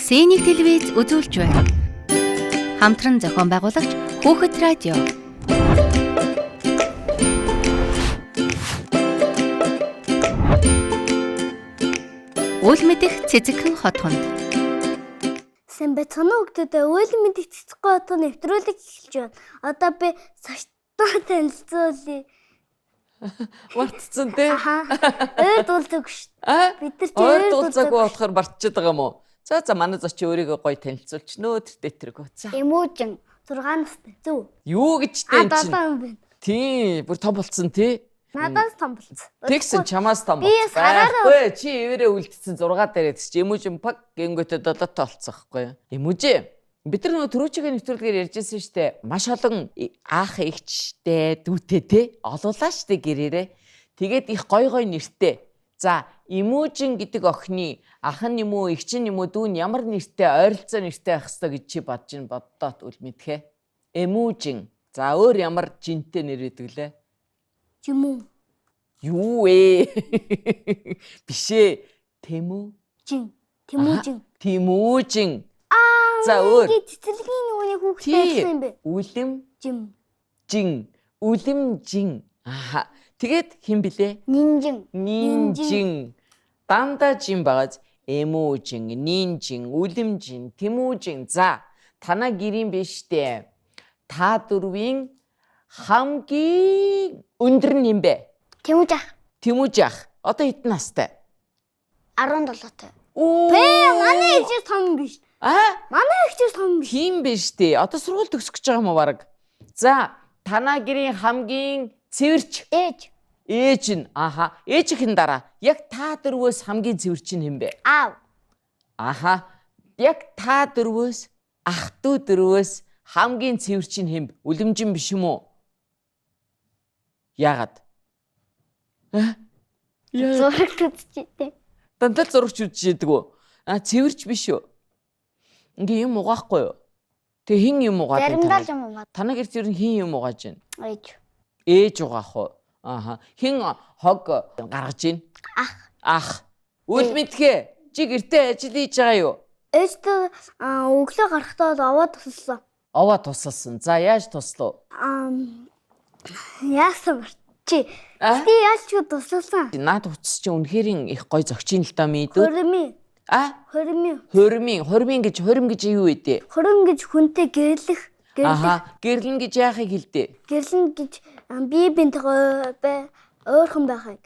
Синик телевиз үзүүлж байна. Хамтран зохион байгуулагч Хүүхэд радио. Үл мэдэх цэцэгхэн хотхонд. Сайн байцгаана уу хүүхдүүдээ. Үйл мэдэх цэцэгхэн хотын нэвтрүүлэг эхэлж байна. Одоо би соштой танилцуулъя. Мартцсан тий. Аха. Өөр дуулдаг шүү. А? Бид нар чи Ойр өөр дуулцаагүй дуулдаг. болохоор мартчихад байгаа юм уу? За за манай зочин өөрийгөө гоё танилцуулчихнөө тэр тэргөө. За. Эмүүжин 6 настай. Зөв. Юу гэж А тэ эн чинь? 7 юм байна. Тий, бүр том болцсон тий. Надаас том болцсон. Тэгсэн чамаас том Би болцсон. сараараа- Байхгүй чи ивэрээ үлдсэн 6 дээр чи Эмүүжин пак гингөтэ 7 толцсон байхгүй юу? Эмүүжин бид нар нөгөө түрүүчийн нэвтрүүлгээр ярьжсэн шүү дээ. Маш олон аах эгчтэй дүүтэй те олуулаа шүү дээ гэрээрээ. Тэгээд их гой гой нэртэй. За, Эмүүжин гэдэг охины ах нь юм уу, эгч нь юм уу, дүү нь ямар нэртэй, ойролцоо нэртэй байх ёстой гэж чи бодож ин боддоот үл мэдхэ. Эмүүжин. За, өөр ямар жинтэй нэр өгдөг лээ? Жимүү. Юу вэ? Биш ээ. Тэмүү. Жин. Тэмүүжин. Тэмүүжин. За өөр. Ингээ цэцэрлэгийн нөгөөний хүүхдтэй байсан юм бэ? Үлэм Жим. жин. Үлэм жин. Аха. Тэгээд хэн блэ? Нинжин. Нинжин. Дандаа жин багаз. Эмүүжин, нинжин, үлэмжин, тэмүүжин. За, танаа гэрийн биш дээ. Та дөрвийн хамгийн өндөр нь юм бэ? Тэмүүж ах. Тэмүүж ах. Одоо хэдэн настай? 17 тай. Оо. Бэ манай эгчээс том биш. А? Манай эгчээс том биш. Тийм биш дээ. Одоо сургууль төгсөх гэж байгаа юм уу баг? За, танаа гэрийн хамгийн цэвэрч Ээж. ээж нь аха, ээжийнхэн дараа яг та дөрвөөс хамгийн цэвэрч нь хэн бэ? Аав. Аха. Яг та дөрвөөс ах トゥ дөрвөөс хамгийн цэвэрч нь хэн бэ? Үлэмжин биш юм уу? Яагаад? А? Яа, Зураг үзчихтэй. дандаа л зурагч үзчихэдэг үү? А, цэвэрч биш үү? Ингээ юм угаахгүй юу? Тэг хэн юм угаад байна? Заримдаа л юм угаад. Танаа гэрт ер нь хэн юм угааж байна? Ээж. Ээж угаах уу? Ааха. Хэн хог гаргаж ийн? Ах. Ах. Үл мэдхээ. Чи гэртээ ажил хийж байгаа юу? Ээжтэй өглөө гарахдаа бол аваад тусалсан. Овоо тусалсан. За яаж туслав? Аа яасан чи. А? Гэтэ яаж ч тусалсан. Наад утас чи үнэхээр их гой зогчин л даа мэдүү. Хөрмийн. А? Хөрмийн. Хормын, хормын гэж хорим гэж юу вэ? Хөрөн гэж хүнтэй гэрлэх. Гэрлэх. Аха. Гэрлэн гэж яахыг хэлдэ? Гэрлэн гэж бие биентэйгээ бай ойрхон байхыг.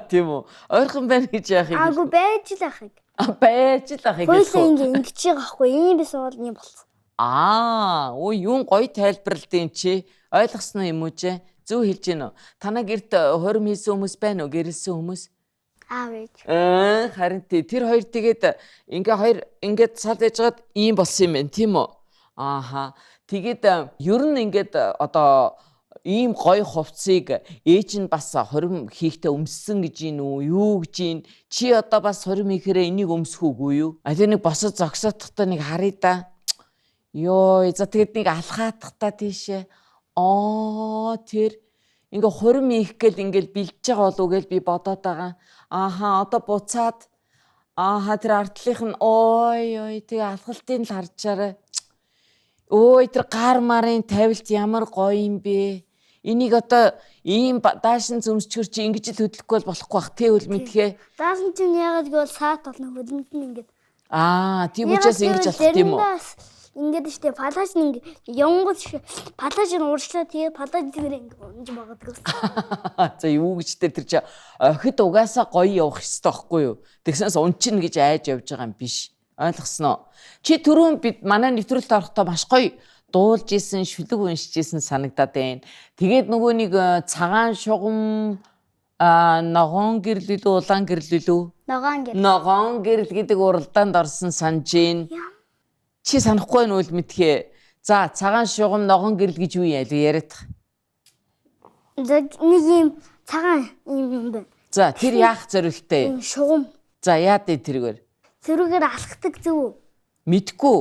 Тийм үү? Ойрхон байна гэж яахыг Аагүй байж л байхыг. А, байж л ахыг Хоёулаа хэлэх үү? ингээ ингэж байгаа хгүй. Ийм байсан бол ийм болсон. Аа, өө юун гоё тайлбарлалт юм чи. Ойлгосон уу юм уу чи? Зөв хэлж гин үү? Танаа гэрт хорим хийсэн хүмүүс байна уу? Гэрэлсэн хүмүүс? Аав ээж. Аа, харин тий. Тэр хоёр тэгээд ингээ хоёр ингээд сал яжгаад ийм болсон юм байна, тийм үү? Ааха. Тэгээд ер нь ингээд одоо ийм гоё хувцсыг ээж нь бас хорим хийхдээ өмссөн гэж ийн үү? Юу гэж ийн? Чи одоо бас хорим хийхээрээ энийг өмсөх үгүй юу? А тэр нэг босод зогсоодохдоо нэг харъя да. Йой, за тэгээд нэг алхаадахта тийшээ. Аа, тэр ингээ хурим хийх гээл ингээл бэлдэж байгаа болов уу гээл би бодоод байгаа. Ааха, одоо буцаад ааха тэр ардлынх нь ой ой тэгээ алхалтыг л харжаарай. Ой тэр гар марын тавилт ямар гоё юм бэ? Энийг одоо ийм даашин зөмсчгөр чи ингэж л хөдлөхгүй бол болохгүй бах тий үл мэдхээ. Даасан чинь яагаад гэвэл саат болно хөлөмд нь ингээд. Аа, тийм учраас ингэж алах тийм үү? Заримдаа бас Ингээд штэ палаж нь ингээ явангууд шиг палаж нь ууршлаа тэгээ палаж дээр ингээ унж магадгүй. За юу гэж тэр тэр чи охид угаасаа гоё явах ёстой байхгүй юу? Тэгсэнээс унчин гэж айж явж байгаа юм биш. Ойлгосноо. Чи түрүүн бид манай нэвтрүүлэлт орохдоо маш гоё дуулж исэн, шүлэг уншиж исэн санагдаад байна. Тэгээд нөгөө нэг цагаан шугам а ногоон гэрэл илүү улаан гэрэл илүү Ногоон гэр. ногоон гэрэл гэдэг уралдаанд орсон санаж гин. Чи санахгүй байна үл мэдхээ. За цагаан шугам ногоон гэрэл гэж юу юм аль яриад. За нэг юм цагаан юм юм байна. За тэр яах зорилттой? Юм шугам. За яа дээ тэргээр? Тэрүүгээр алхдаг зөв үү? Мэдгүй.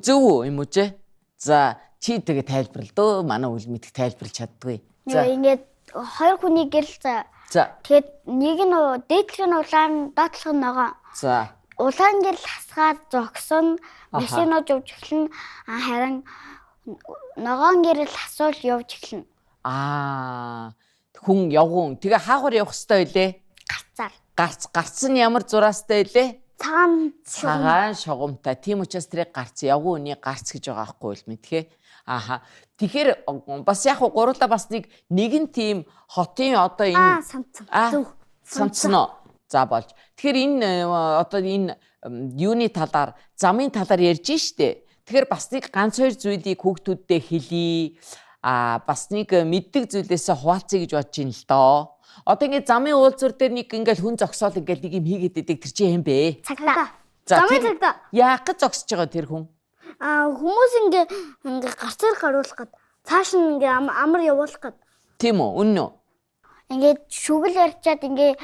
Зөв үү юм уу чи? За чи тэгээ тайлбарл дөө. Манай үл мэдэх тайлбарлаж чаддгүй. За. Нөгөө ингээд хоёр хүний гэрэл за За. тэгээд нэг нь дээдлэх нь улаан, доотлох нь ногоон. За. Улаан гэрэл хасгаар зогсон, машинууд явж эхэлнэ. Харин ногоон гэрэл хасуул явж эхэлнэ. Хүн явган. Тэгээ хаагур явах хэрэгтэй байлээ? Гарцаар. Гарц нь ямар зураастай байлээ? Цагаан шугамтай. Тийм учраас тэрийг гарц явган үний гарц гэж байгаа байхгүй юу мэдхээ. Ааха. Тэгэхээр бас яг гурлаа бас нэг нэгэн тийм хотын одоо энэ самцсан. Самцсан уу? За болж. Тэгэхээр энэ одоо энэ юуны талаар, замын талаар ярьж штэ. Тэгэхээр бас нэг ганц хоёр зүйлийг хүүхдүүддээ хэлье. Бас нэг мэддэг зүйлээсээ хуваалцъя гэж бодож ин л доо. Одоо ингээд замын уулзвар дээр нэг ингээд хүн зогсоол ингээд нэг юм хийгээд идэг тэр чинь юм бэ? Цагдаа. Замын цагдаа. Яах гэж зогсож байгаа тэр хүн? Хүмүүс ингээд гарцаар гаруулах гээд цааш нь ингээд амар явуулах гээд. Тийм үү? Үнэн үү? Ингээд шүгэл ярьчаад ингээд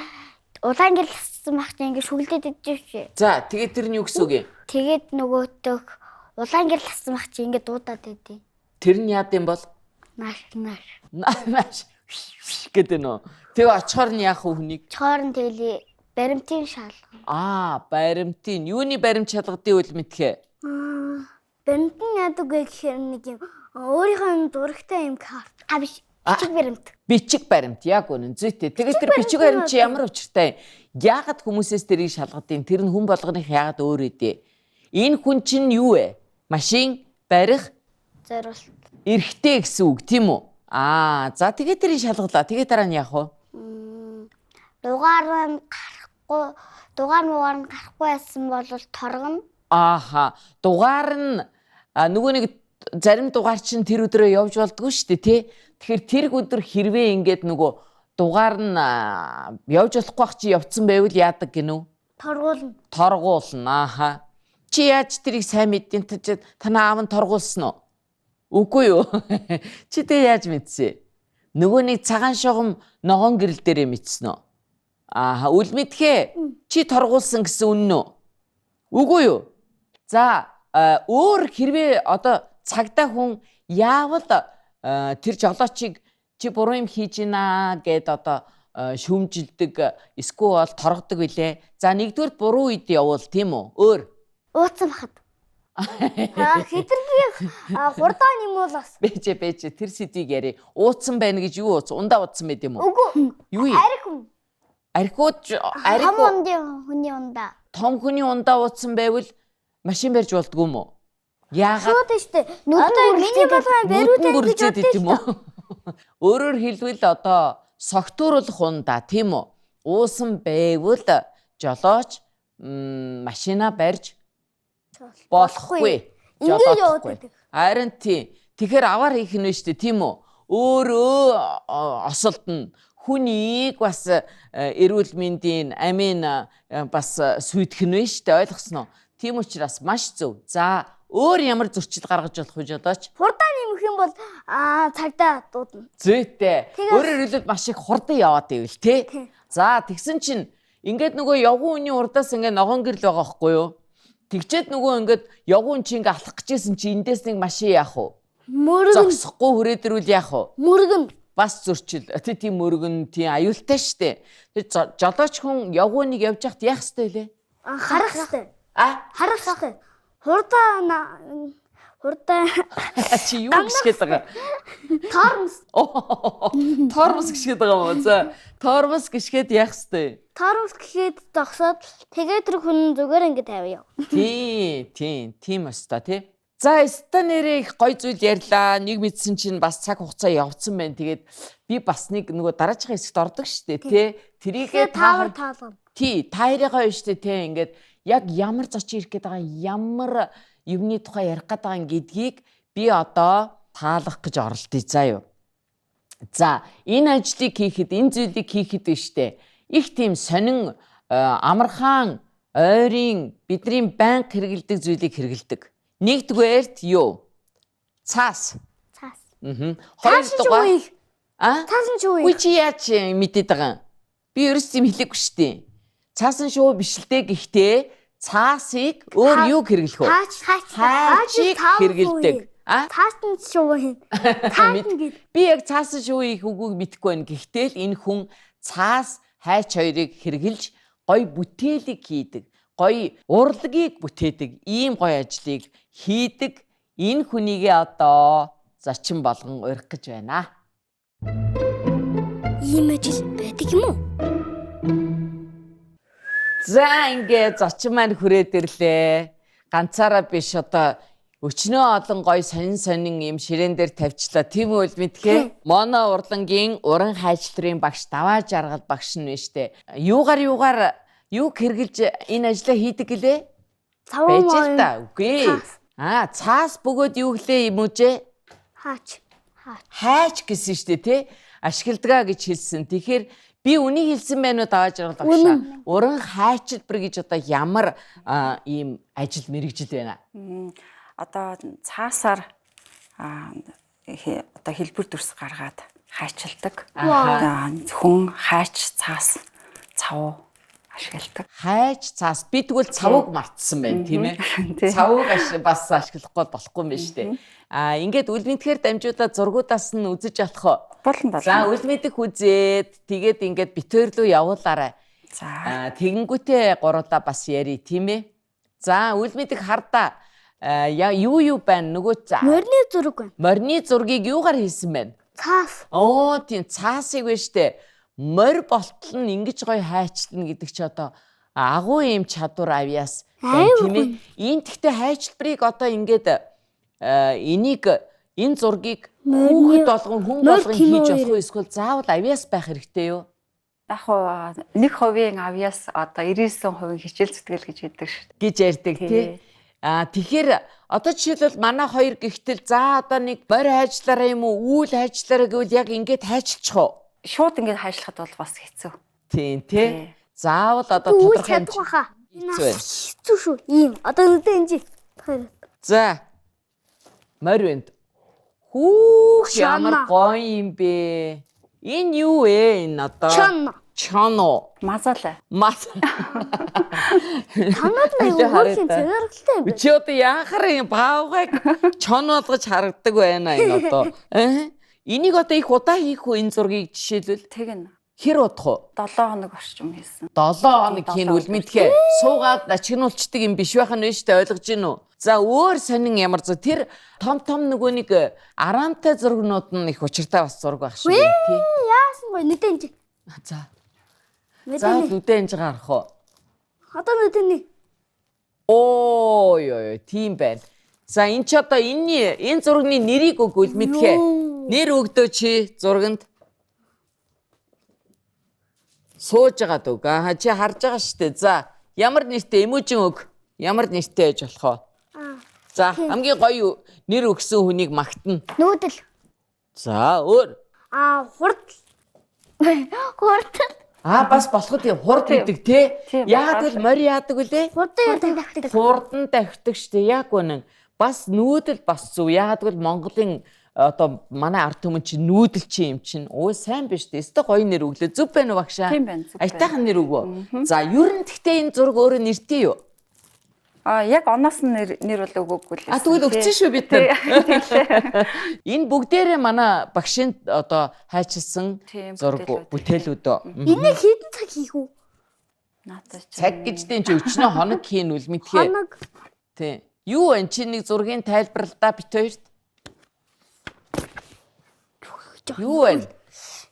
улаан гэрэл хассан байх чинь ингээд шүгэлдээд идэж шээ. За, тэгээд тэр нь юу гэсэн үг юм? Тэгээд нөгөөтөх улаан гэрэл хассан байх чинь ингээд дуудаад идэв. Тэр нь яад юм бол? Нааш. Нааш гэдэг нөө. Тэгээ очихоор нь яах вэ хүнийг? Очихоор нь тэгэл баримтын шалгана. Баримтын. Юуны баримт шалгадыг үл мэдхээ? Баримт нь яадаг вэ гэхээр нэг юм өөрийнхөө зурагтай юм карт. Биш. Бичиг баримт. Бичиг баримт яг үнэн зүйтэй. Тэгээд тэр бичиг баримт чи ямар учиртай? Яагаад хүмүүсээс тэрийг шалгадیں۔ Тэр нь хүн болгоных яагаад өөр өдөө? Энэ хүн чинь юу вэ? Машин барих зориулт. Эрхтэй гэсэн үг тийм үү? За тэгээд тэрийг шалгалаа. Тэгээд дараа нь яах вэ? Дугаар нь гарахгүй, дугаар муугаар нь гарахгүй байсан бол торгоно. Ааха. Дугаар нь нөгөө нэг зарим дугаар чинь тэр өдрөө явж болдгоо шүү дээ, тий? Тэгэхээр тэр өдөр хэрвээ ингээд нөгөө дугаар нь явж болохгүй бах чи явцсан байвал яадаг гинүү? Торгуулна. Торгуулна. Ааха. Чи яаж тэрийг сайн мэддیں? Танаа аав нь торгуулсан уу? Үгүй юу? Чи тэг яаж мэдсэн? Нөгөө нэг цагаан шугам ногоон гэрэл дээрээ мэдсэн үү? Аа, үл мэдхээ. Чи торгуулсан гэсэн үнэн үү? Үгүй юу? За, өөр хэрвээ одоо цагдаа хүн яавал тэр жолоочийг чи буруу юм хийж гинэ гэд одоо шүүмжилдэг, эсвэл бол торгодог билээ. За, нэгдүгээр буруу үед явуул тийм үү? Өөр. Ууцсан бахад. Хэтэрхий хурдан юм уу бас. Бэжэ тэр сэдвийг яри. Ууцсан байна гэж юу ууц? Ундаа ууцсан байд юм уу? Үгүй. Юу юм? Арх юм. Архиуд том хүний ундаа. Том хүний ундаа ууцсан байвал машин барьж болдгоо юм уу? Яагаад? Шууд штэ. Одоо миний болгон бариутай гэж бодсон юм уу? Өөрөөр хэлбэл одоо согтууруулах ундаа тийм үү? Уусан байвал жолооч машина барьж болохгүй. Ингээд яваад байдаг. Харин тийм. Тэгэхээр аваар хийх нь шүү дээ, тийм үү? Өөрөө осолдно. Хүнийг бас эрүүл мэндийн амийн бас сүйтгэх нь шүү дээ, ойлгосноо. Тийм учраас маш зөв. За, өөр ямар зөрчил гаргаж болох вэ жолооч? Хурдан нэмэх юм бол цагдаа дуудана. Зүйтэй. Өөрөөр хэлбэл маш их хурдан яваад ивэл тий. За, тэгсэн чинь ингээд нөгөө явган үний урдаас ингээд ногоон гэрэл байгаа байхгүй юу? Тэгчээд нөгөө ингээд явган чи ингээд алхах гэжсэн чи эндээс нэг машин яах вэ? Мөргөн. Зогсохгүй хүрээд ирвэл яах вэ? Мөргөн. Бас зөрчил. Тийм мөргөн, тийм аюултай штэ. Тэр жолооч хүн явган нэг явж хахад яах ёстой вэ? Харах ёстой. Харах ёстой. Хурдан чи юу гიშгээд байгаа? Тормоз. Тормоз гიშгээд байгаа юм уу? За, тормоз гიშгээд яах ёстой? Тормоз гэхэд зогсоод тэгээд тэр хүн зүгээр ингэ тавиа. Тийм өстой тий. За, өстой нэрээ их гой зүйл ярьлаа. Нэг мэдсэн чинь бас цаг хугацаа явцсан байна. Тэгээд би бас нэг нөгөө дараачихын хэсэгт ордог штэ тий. Тэрийгээ таавар таалгана. Тий, та хоёрыгоо штэ тий. Ингээд яг ямар зочин ирэх гээд байгаа, ямар юмны тухай ярих гээд байгаа гэдгийг би одоо таалах гэж оролдъё заа юу. За, энэ ажлыг хийхэд, энэ зүйлийг хийхэд штэ. Их тийм сонин амархан ойрын бидний байнга хэрэгэлдэг зүйлийг хэрэгэлдэг. Нэгдүгээрт юу? Цаас. Цаас. Хоёр дугаар. Цаасан шувуу. Үгүй чи яаж мэдээд байгаа юм? Би ерөөс юм хэлээгүй шүү дээ. Цаасан шувуу биш л дээ, гэхдээ цаасыг өөр юу хэрэглэх вэ? Хаачийг хэрэгэлдэг. Цаасан шувуу хийн. Цаасан гээд. Би яг цаасан шувуу хийх үгүйг мэдэхгүй байна. Гэхдээ л энэ хүн цаас хайч хоёрыг хэрэгжилж гой бүтээлийг хийдэг. гоё урлагийг бүтээдэг, ийм гоё ажлыг хийдэг энэ хүнийгээ одоо зочин болгон урих гэж байна. Ийм ажил байдаг юм уу? За ингээ зочин маань хүрээд ирлээ. Ганцаараа биш одоо өчнөө олон гоё сонин сонин юм ширээн дээр тавьчлаа. Тийм үү мэдхээ? Моно урлангийн уран хайчлалын багш Даваа Жаргал багш нь байна штэ. Юугаар юг хэрглэж энэ ажлаа хийдэг гэлээ? Цаван Байж л та. Үгүй. Цаас. Аа, цаас бөгөөд юу гэлээ юм үжээ? Хаач. Хаач. Хайч гэсэн штэ тий? Ашигладгаа гэж хэлсэн. Тэгэхээр би үнийг хэлсэн байна уу Даваа Жаргал багшаа? Уран хайчлбар гэж одоо ямар ийм ажил мэргэжил байна? Одоо цаасаар одоо хэлбэр дүрс гаргаад хайчилдаг. Зөвхөн хайч, цаас, цав ашигладаг. Хайч, цаас. Би тэгвэл цавыг мартсан байна, тийм ээ? Цавыг бас ашиглахгүй болохгүй юм байна шүү дээ. Аа, ингээд үл мэдхээр дамжуулаад зургуудаас нь үзэж болох уу? Болно. За, үл мэдэх үзээд тэгээд ингээд битүүр рүү явуулаарай. За. Аа, тэгэнгүүтээ гурлаа бас яри, тийм ээ? За, үл мэдэх хардаа юу байна? Нөгөө морины зураг байна. Морины зургийг юугаар хийсэн бэ? Цаас. Оо, тийм цаасыг байна штэ. Морь болтол нь ингэж гоё хайчлана гэдэг чи одоо агуу юм чадвар авьяас байна, тийм ээ? Энэ тэгтээ хайчлбарыг одоо ингээд энийг энэ зургийг хүүхэд болгон хүн болгон хийж болох уу эсвэл заавал авьяас байх хэрэгтэй юу? Яг хуу 1% авьяас одоо 99% хичээл зүтгэл гэж хэлдэг шүү дээ. Гэж ярьдаг тий. Аа, тэгэхээр одоо жишээлбэл манай хоёр гихтэл за одоо нэг морь хайчлаарай юм уу үүл хайчлаарай гэвэл яг ингээд хайчилчих уу? Шууд ингээд хайчлахад бол бас хэцүү. Тийм тий. Заавал одоо тодорхой хэмжээ. Хэцүү шүү. Ийм одоо нүдэ энжи. За. Морь байна. Хүүх ямар гоё юм бэ? Энэ юу вэ? Энэ одоо Чон. Чоно. Мазаалаа. Маз. Танад нэг хөөрхөн сонирхолтой юм байна. Чи одоо яхаар юм баавгайг чон болгож харагдаг байна энэ одоо. Энийг одоо их удаа хийх үү энэ зургийг жишээлбэл? Тэгнь. Хэр удах вэ? 7 хоног орчим хийсэн. 7 хоног хийн үлмэдхээ. Суугаад начигнуулчдаг юм биш байх нь шүү дээ, ойлгож гин үү? За өөр сонин ямар зү тэр том том нөгөө нэг араантай зургнууд нь их учиртай бас зураг байх шиг байна тий. Яасан гоё нүдэ энэ. За. За нүдэ энэ гарах уу? Одоо нүдэний. Оо ёо тийм байна. За энэ ч одоо энэний энэ зургийн нэрийг өг үлмэдхээ. Нэр өгдөө чи зурганд. Сууж байгаад өг. Аа чи харж байгаа шүү дээ. За ямар нэртэй эмүүжин өг. Ямар нэртэй байж болох вэ? За хамгийн гоё нэр өгсөн хүнийг магтана. Нүүдэл. За өөр. Аа хурд. Хурд. Аа бас болоход юм хурд гэдэг тий. Яагаад гэвэл морь яадаг вүлээ? Хурдан давхдаг. Хурдан давхдаг шүү дээ. Яг үнэн. Бас нүүдэл бас зөв. Яагаад гэвэл Монголын одоо манай ард түмэн чинь нүүдэл чи юм чинь. Өө сайн биш дээ. Өстө гоё нэр өглөө. Зөв байна уу багшаа? Тийм байна. Зөв байна. Аятайхан нэр өгөө. За ер нь гэхдээ энэ зураг өөрөө нэртэй юу? А яг оноос нь нэр бол өгөөгүй л. А тэгвэл өгсөн шүү бид нар. Энэ бүгдээрээ манай багшийн одоо хайчилсан зураг бүтээлүүд. Энийг хэдэн цаг хийх үү? Надад чи цаг гэждэн чи өчнөө хоног хийн үл мэдхээ. Хоног. Тий. Юу вэ чи нэг зургийн тайлбарлалаа бит хоёрт? Юу вэ?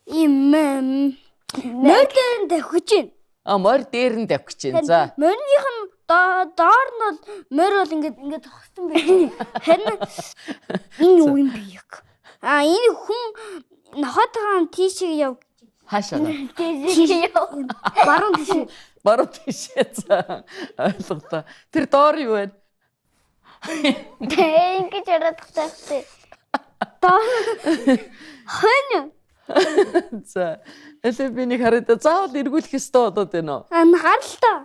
Ийм морь дээр нь давхиж байна. А морь дээр нь давхиж байна. За. Морьных нь доор нь бол морь бол ингээд зогссон байж байна. Харин энэ юу юм бэ яг? А энэ хүн нохойтойгоо тийшээ яв. Хаашаа? Тийшээ яв. Баруун тийшээ. Баруун тийшээ. За ойлголоо. Тэр доор юу вэ? Тэ ингэж яриад тахтай. Доор хонь. За. Эле би нэг хараад заавал эргүүлэх ёстой болоод байна уу? Аа харалтаа.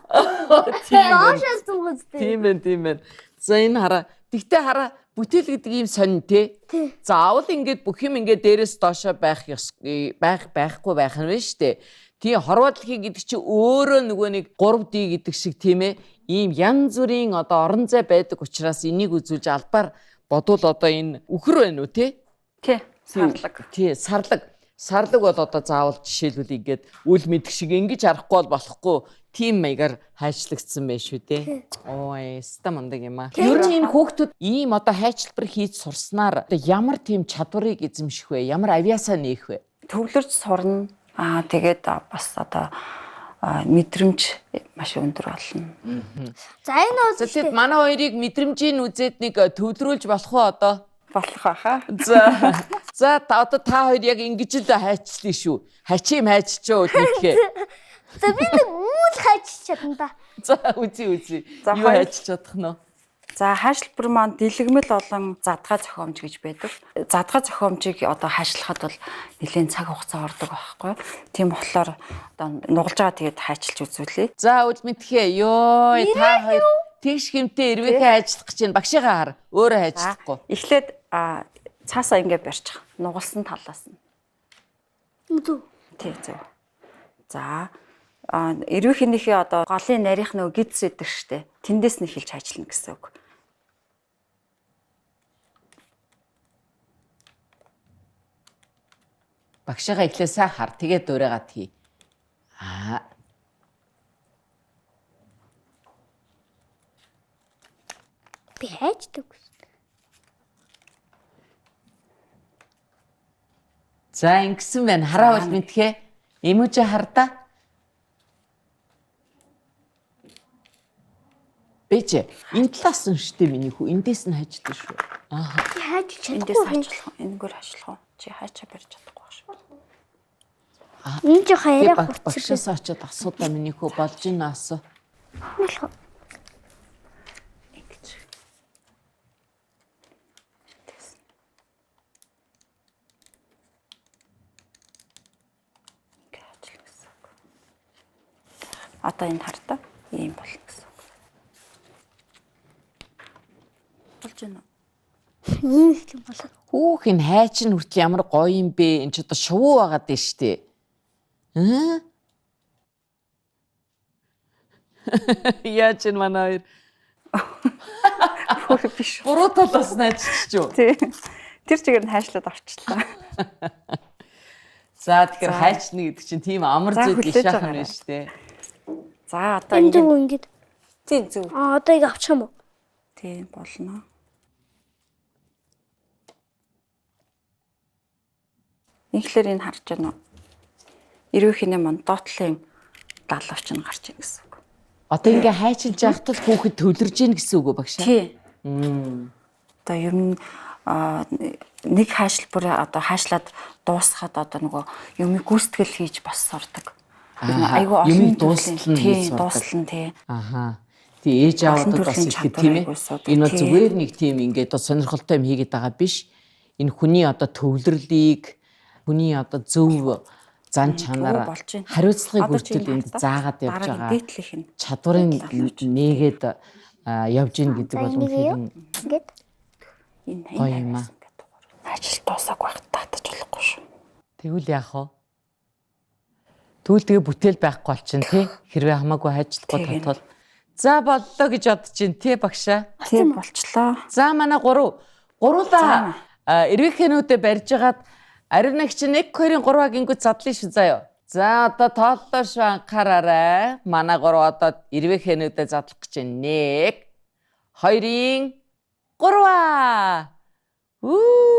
Доошоос зүгээс. Тийм ээ, тийм ээ. За энэ хараа. Тэгтээ хараа бүтээл гэдэг ийм сонин тий. Заавал ингээд бүх юм ингээд дээрээс доошоо байх ёс байх байхгүй байх нь шүү дээ. Тийм хорвоо дэлхий гэдэг чинь өөрөө нөгөө нэг 3D гэдэг шиг тийм ээ. Ийм янз бүрийн одоо орон зай байдаг учраас энийг үзүүлж албаар бодвол одоо энэ үхэр байна уу тий? Тий, сарлаг. Тий, сарлаг. Сарлаг бол одоо заавал жишээлбэл ингээд үл мэдэх шиг ингэж харахгүй бол болохгүй Тим маягаар хайчлагдсан байх шүү дээ. Ой, ста мундаг юм аа. Ер нь энэ хүүхдүүд ийм одоо хайчлбар хийж сурснаар одоо ямар тийм чадварыг эзэмших вэ? Ямар авьяасаа нээх вэ? Төвлөрч сурна. Тэгээд бас одоо мэдрэмж маш өндөр болно. За энэ бол За тэгэд манай хоёрыг мэдрэмжийн үзээд нэг төвлөрүүлж болох уу одоо? Болох байхаа. За. За одоо та хоёр яг ингэж л хайчлаа шүү. Хачим хайччаа үл мэдхээ. За би нэг үйл хайчиж чадна да. За үзье үзье. За, Юу хоёр. хайчиж чадах нь вэ? За хайшлбар маань дэлгэмэл болон задгай зохиомж гэж байдаг. Задгай зохиомжийг одоо хайшлахад бол нэлээд цаг хугацаа ордог байхгүй юу? Тийм болохоор одоо нугалж байгаа тэгээд хайчилж үзүүлье. За үл мэдхээ. Йой та хоёр тэгш хэмтэй эрвээхээ хайчлах гэж байна. Багшигаа хар. Өөрөө хайчлахгүй. Эхлээд цаасаа ингэ барьчих. Нугалсан талаас нь. Зүг. Тий зөв. За эрвээхнийхээ одоо голын нарийнх нөгөө гидс өгдөг штэ. Тэндээс нь эхэлж хайчлана гэсэн үг. Багшигаа эхлээ сайн хар. Тэгээд дуурайгаа тий. Аа. Би хайчдаг. За ингэсэн байна. Хараа бол мэдхээ. Эмүүжээ хардаа. Бэж энэ талаас нь штэ миний хүү. Эндээс нь хайждаг шүү. Аа. Би хайчиж Эндээс чадахгүй. хайчлах уу? Энэгээр хайчлах уу? Чи хайчаа барьж чадахгүй байх шүү. Энэ жоохон Би арай хурц. багшаас очиод асуудаа миний хүү болж ийн асуу. Болох. Ингэж. Эндээс. Ингээ хайчлах гэсэн үг. Одоо энэ хар та ийм болно гэсэн үг. Болж байна уу? Ийм их юм болоо. Хүүх энэ хайч нь хүртэл ямар гоё юм бэ? Энд ч одоо шувуу байгаад байна штэ. Аа? Яаж энэ манай хоёр Хөр биш. буруу талаас нь ажиллаж юу? Тий. Тэр чигээр нь хайшлаад авчлаа. За тэгэхээр хайчна гэдэг чинь тийм амар За, зүйл биш хүлээж яах юм аваарай. байна штэ. За одоо Энэ ингэ. зүг ингээд. Тийм зөв. Аа одоо яг авчих юм уу? Тийм болно. Инхлээр энэ харж байна уу? Эрвээхний манд доотлын далавч нь гарч ийн гэсэн үг. Одоо ингээ хайчилж явахад л хүүхэд төвлөрж гин гэсэн үг үү багшаа? Тий. Одоо ер нь нэг хайшлбар одоо хайшлаад дуусахад одоо нөгөө юмыг гүйцэтгэл хийж бас сурдаг. Ер нь Аа, айгүй олон юмыг төрлийн- дуустал нь хийж тий, сурдаг. дуустал нь тий. Аха. Тий ээж аавуудад бас төрлийн их чадвар тийм ээ. айгүй асуудаг. Энэ бол Тий. зүгээр нэг тийм ингээд одоо сонирхолтой юм хийгээд байгаа биш. Энэ хүний одоо төвлөрлийг, хүний одоо зөв зан чанар, болж байна. хариуцлагыг Одоо чи хүртэл энэ энд хартаа заагаад явж дараагийн байгаа. дээдлийнх нь Чадварын далавч. нээгээд явж гин гэдэг За бол энийг үнэхээр юу? Ингээд. Энэ Гоё энэ юм аа. авиас ингээд дугаар. Ажил дуусаагүй байхад татаж болохгүй шүү. Тэгвэл яах вэ? Тэгвэл тэгээ бүтээл байхгүй болчин тий. Хэрвээ хамаагүй хайчлахгүй Тийм. татвал. За боллоо гэж бодож чинь тий багшаа. Тийм болчлоо. За манай гурав. Гуруулаа эрвэхэнүүдээ барьж агаад ариунагч 1 2 3 гингүүд задлаа шүү заяо. За одоо тооллоо шүү анхаараарай. Манай гурав одоо эрвэхэнүүдээ задлах гэж байна. 1 2 3.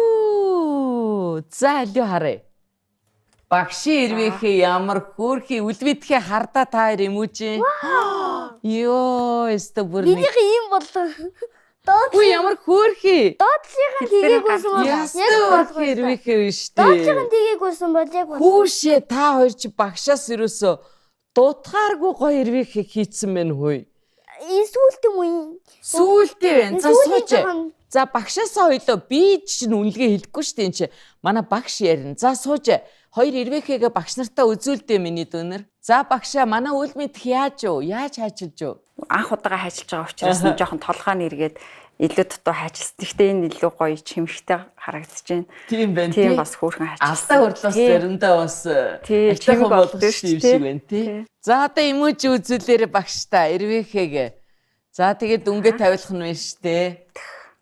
Үу! За алиу харъя. Багшийн эрвээхээ ямар хөөрхий үлвэдэхээ хардаа та хоёр эмүүжин. Йоо, өстө бүр нэг. Минийх ийм боллоо. Доод Үгүй ямар хөөрхий. доотлынх нь тгээгүйсэн бол яг Ястаа хөөрхий болгүй. эрвээхээ биш Доотлынх дээ. нь тгээгүйсэн бол яг бол. Хүүшээ та хоёр чи багшаас ерөөсөө дутгааргүй гоё эрвээхээ хийцэн байна хөөе. Энэ сүүлд юм уу? Сүүлдээ байна. За Сүүлийн сууч. жоохон- За багшаасаа хоёлоо би чинь үнэлгээ хэлэхгүй шүү дээ энэ чи. Манай багш ярина. За сууж. Хоёр эрвээхээгээ багш нартаа үзүүлдэ миний дүүнер. За багшаа манай үл мэдэх яаж юу? Яаж хайчилж юу? Анх удаага хайчилж байгаа учраас нь жоохон толгой нь эргээд илүү дутуу хайчилсан. Гэхдээ энэ илүү гоё чимхтэй харагдаж байна. Тийм байна Тийм бас хөөрхөн хайчилсан. Алдаа хурлаас Тийм. заримдаа бас Тий, аятайхан чимэг болгох болдог юм шүү шиг дээ. байна тий. За одоо эмүүжи үзүүлээрэ багштай эрвээхээгээ. За тэгээд дүнгээ тавилах нь байна шүү дээ.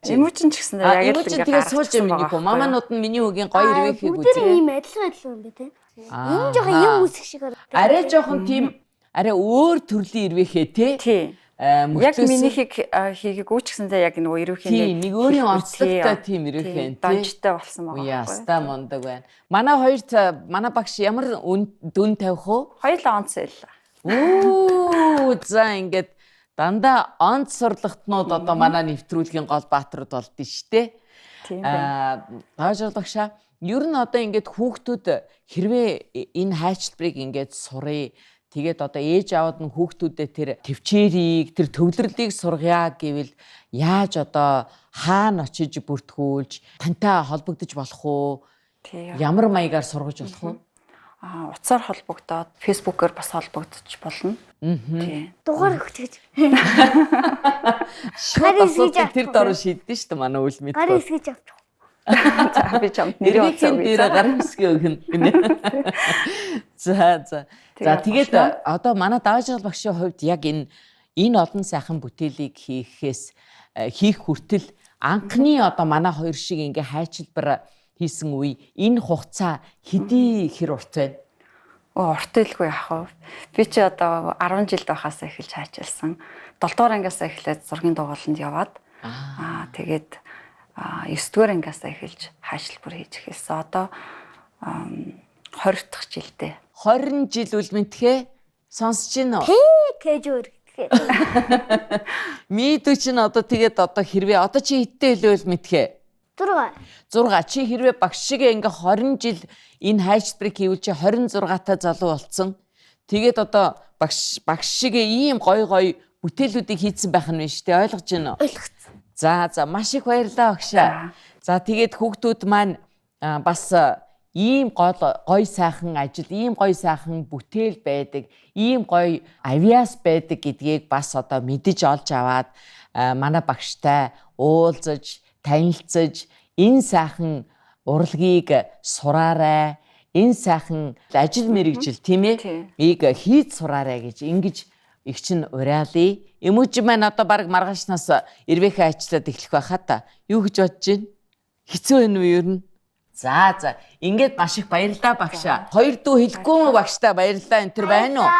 Эмүүжин ч гэсэн А яг л эмүүжин ингээ тэгээд сууж гаргачихсан юм миний байгаа хүү. Маманууд нь миний хүүгийн гоё эрвээхийг Бүгдээр үзээ. ийм адилхан адилхан юм бэ те. Энэ жоохон юм үсэх шиг харагдав. Арай жоохон тийм Арай өөр төрлийн ирвэхээ те. Тий. Яг Мөртлөөсөн- минийхийг хийгээгүй ч гэсэндээ яг нөгөө ирвэхийн Тийм, нэг өөрийн онцлогтой тийм ирвэхэн, тий. Донжтой болсон байгаа Яа, байхгүй. ста мундаг байна. Манай хоёрт манай багш ямар дүн тавих вэ? Хоёулаа онц байлаа. Үу, за ингээд дандаа онц сурлагтнууд одоо манай нэвтрүүлгийн гол бааtruуд болд нь штэ. Тийм байна. Аа, багшаа, ер нь одоо ингээд хүүхдүүд хэрвээ энэ хайчлбарыг ингээд сурыг, тэгээд одоо ээж аауд нь хүүхдүүдэд тэр төвчээрийг, тэр төвлөрлийг сургая гэвэл яаж одоо хаана очиж бүртгүүлж тантай холбогдож болох уу? Тийм. Ямар маягаар сургаж болох уу? Аа, утсаар холбогдоод, фэйсбүүкээр бас холбогдож болно. Тийм. Дугаар өгч гэж. Шууд Гар эсгэж асуудлыг тэр дороо шийддэн шүү дээ манай үйл Гар мэдгүй. эсгэж авчих. За би чамд нэрийн утсаа Нэрийн өгье. дээр гар хэсгээ өгнө гинэ. За за. За Тэгээд тэгээд одоо манай даваажрал багшийн хувьд яг энэ олон сайхан бүтээлийг хийхээс хийх хүртэл анхны одоо манай хоёр шиг ингээ хайчилбар хийсэн үе энэ хугацаа хэдий хэр урт байна? Оо, урт илгүй яах вэ? Би чи одоо 10 жилд байхаас эхэлж хайчилсан. 7 дугаар ангиас эхлээд зургийн дугууланд яваад тэгээд 9 дугаар ангиас эхэлж хайчилбар хийж эхэлсэн. Одоо 20 дахь жилдээ. 20 жил үлмэнтхээ сонсож гин үү? Кэж өөр гэдэг. Мэдүү чинь одоо тэгээд одоо хэрвээ одоо чи хэдтэй хэлвэл мэдхээ? 6. 6. Чи хэрвээ багш шиг ингээ 20 жил энэ хайчбарыг хийвэл чи 26 та залуу болцсон. Тэгээд одоо багш шиг ийм гой гой бүтээлүүдийг хийцэн байх нь биш үү? Ойлгож байна уу? Ойлгоцсон. За за, маш их баярлалаа багшаа. За тэгээд хүүхдүүд маань бас ийм гол гой сайхан ажил, ийм гой сайхан бүтээл байдаг, ийм гой авиас байдаг гэдгийг бас одоо мэдэж олж аваад манай багштай уулзаж, танилцаж энэ сайхан урлагийг сураарай, энэ сайхан ажил мэргэжил тийм ээ? Ийг хийж сураарай гэж ингэж их чинь уриалъя. Эмүүжин маань одоо баг маргаашнаас ирвэхээ ажиллаад эхлэх байхаа та. Юу гэж бодож байна? Хэцүү байна уу ер нь? За за, ингээд маш их баярлалаа багшаа. Хоёр дүү хэлэхгүй юм багштай баярлалаа энэ төр байна уу?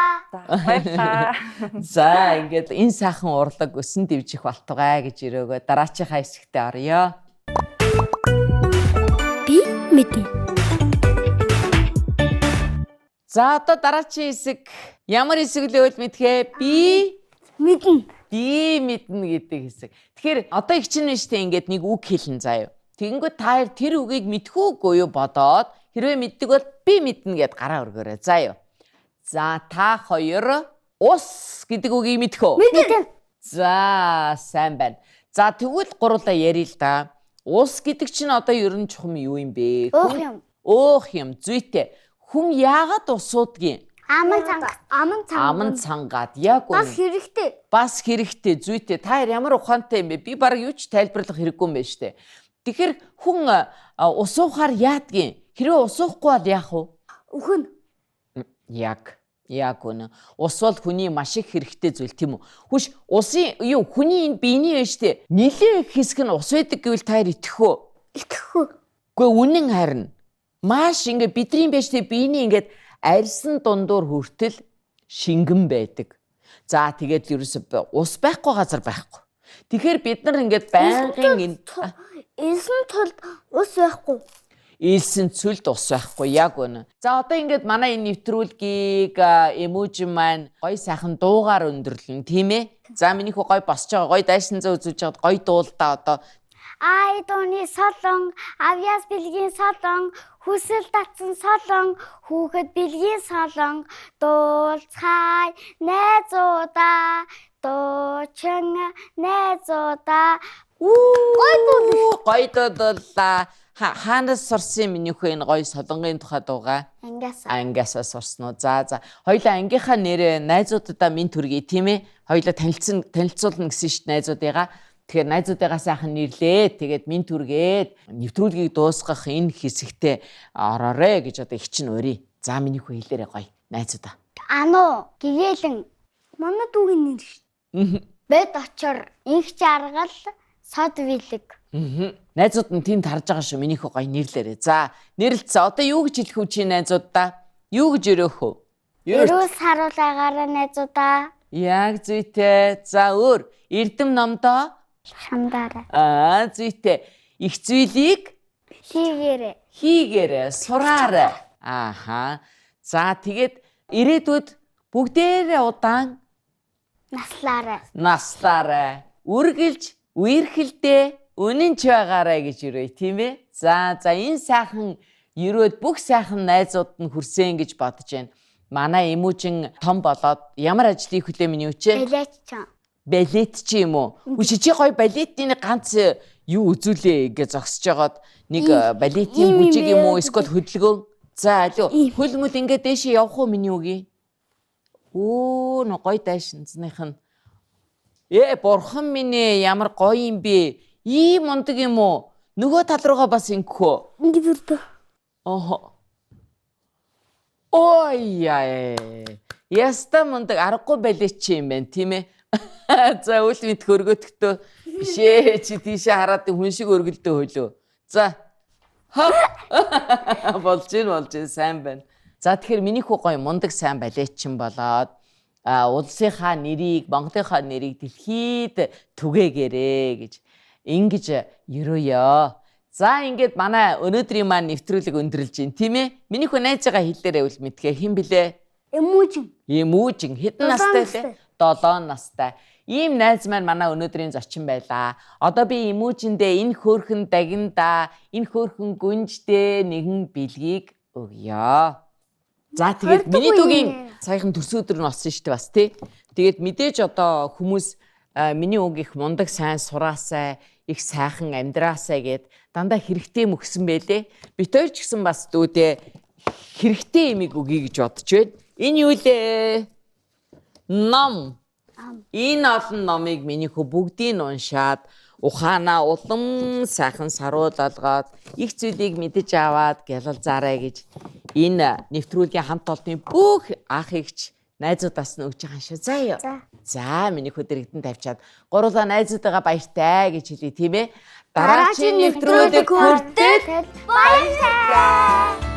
Баярлалаа. За ингээд энэ сайхан урлаг өсөн дэвжих болтугай гэж өрөөгөө дараачихаа хэсэгтээ оръё. Би мэднэ. За одоо дараачийн хэсэг ямар хэсэг лээвэл мэдхээ? Би мэднэ. Би мэднэ гэдэг хэсэг. Тэгэхээр одоо их чинь штэ ингээд нэг үг хэлнэ заяа. Тэгэнгүүт та хоёр тэр үгийг мэдхүүгүй юу бодоод хэрвээ мэддэг бол би мэднэ гэд гараа өргөөрэй заяа. За та хоёр ус гэдэг үгийг мэдэх үү? Мэднэ. За сайн байна. За тэгвэл гурлаа ярил л да. Ус гэдэг чинь одоо ер нь чухам юу юм бэ? Уух юм. Уух юм. Зүйтэй. Хүн яагаад ус уудгийг? Аман цанга. Аман цанга. Аман цангаад яг үнэ. Бас хэрэгтэй. Бас хэрэгтэй зүйтэй. Та хоёр ямар ухаантай юм бэ? Би баг юу ч тайлбарлах хэрэггүй юм байна штэ. Тэгэхээр хүн ус уухаар яадгийн? Хэрвээ ус уухгүй бол яах вэ? Үхэн. Яг. Яг үнэ. Ус бол хүний маш их хэрэгтэй зүйл тийм үү? Хүш усын юу хүний энэ биений байна штэ. Нилээн их хэсэг нь ус байдаг гэвэл та хоёр итгэх үү? Итгэх үү? Үгүй үнэн харин. Маш ингээ бидний байна штэ биений ингээд арьсан дундуур хүртэл шингэн байдаг. За тэгээд л ерөөсөө ус байхгүй газар байхгүй. Тэгэхээр бид нар ингээд байнгын энэ Элсэн тулд ус байхгүй. Элсэн цөлд ус байхгүй яг үнэ. За одоо ингээд манай энэ нэвтрүүлгийг эмүүжин маань гоё сайхан дуугаар өндөрлөн тийм ээ. За миний хүү гоё босч байгаа гоё дайшин зөө үзүүлж байгаад гоё дуулдаа одоо. Ай дууны солон, авьяас бэлгийн солон, хүсэл татсан солон, хүүхэд бэлгийн солон, дуулцгаая найзуудаа, дуучин найзуудаа. Гоё дуулаа. Гоё дуулаа. Хаанаас сурсан миний хүү энэ гоё солонгийн тухай дуугаа? Ангиас. Ангиасаа сурсан уу? За за. Хоёлаа ангийнхаа нэрээ найзууддаа минь төргий тийм ээ. Хоёлаа танилцуулна гэсэн шít найзуудыгаа. Тэгэхээр найзуудыгаа сайхан нэрлээ. Тэгээд минь төргээд нэвтрүүлгийг дуусгах энэ хэсэгтээ ороорой гэж одоо их чинь урий. За миний хүү хэлээрэй гоё найзуудаа. Ану гэгээлэн. Манай дүүгийн нэр шүү. Бэд очор, инх жаргал, сод вилэг. Найзууд нь тэнд харж байгаа шүү. Миний хүү гоё нэрлээрэй. За нэрлэлцээ. Одоо юу гэж хэлэх вэ чи найзуудаа? Юу гэж өрөөх вэ? Эрүүл саруул агаараа найзуудаа. Яг зүйтэй. За өөр эрдэм номдоо шандаарай. Аа зүйтэй. Их зүйлийг хийгээрэй. Хийгээрэй, сураарай. Ааха. За тэгээд ирээдүйд бүгдээрээ удаан наслаарай. Наслаарай. Үргэлж үерхэлдээ үнэн ч байгаарай гэж өрөөе, тийм ээ? За за энэ сайхан ерөөд бүх сайхан найзууд нь хүрсэн гэж бодож байна. Манай Эмүүжин том болоод ямар ажил хийх вүлээ миний үчээ? Балетч. Балет чи юм уу? Үгүй чи гоё балетын ганц юу үзүүлээ гэж зогсож байгаад нэг балетын бүжиг юм уу эсвэл хөдөлгөөн. За алуу хөлмөл ингээд дээшээ явах уу миний үгүй? Өө нөө гоё дайшинзных нь. Бурхан минь ээ ямар гоё юм бэ? Ийм мундаг юм уу? Нөгөө тал руугаа бас ингэх үү? Ингээд өрдөө. Охо. Ой яа. Яста мундаг аргагүй балет чи юм байна тийм ээ? За үл мэд хөргөтгтөө биш ээ чи тийшээ хараад хүн шиг өргөлдөө хөлөө. За. Болж ийн болж ийн сайн байна. За тэгэхээр миний хүү гоё мундаг сайн балетчин болоод улсынхаа нэрийг, Монголынхаа нэрийг дэлхийд түгээгээрээ гэж ингэж ерөөё. За ингээд манай өнөөдрийн маань нэвтрүүлэг өндөрлж байна тийм ээ. Миний хүү найзыгаа хэллээрээ үл мэдгээ хэн блэ? Эмүүжин. Эмүүжин хэдэн настай вэ? 7 настай. Ийм найз маань манай өнөөдрийн зочин байлаа. Одоо би Эмүүжиндээ энэ хөөрхөн дагиндаа, энэ хөөрхөн гүнждээ нэгэн бэлгийг өгье. За тэгээд миний дүүгийн саяхан төрсөн өдөр нь болсон шүү дээ бас тий. Тэгээд мэдээж одоо хүмүүс миний үг их мундаг сайн сураасай, их сайхан амьдраасай гэд дандаа хэрэгтэй юм өгсөн байлээ. Бит хоёр ч гэсэн бас дүүдээ хэрэгтэй юмыг өгье гэж бодож байна. Энэ юу лээ? Ном. Энэ олон номыг миний хүү бүгдийг уншаад ухаанаа улам сайхан саруул олгоод их зүйлийг мэдэж аваад гялалзаарай гэж энэ нэвтрүүлгийн хамт олонны бүх ах эгч найзуудаас нь өгч байгаа юм шүү. За юу. За миний хүү дэрэгдэн тавьчаад гурлаа найзуудаагаа баяртай гэж хэлье тийм ээ. Дараагийн нэвтрүүлэг хүртэл баяртай.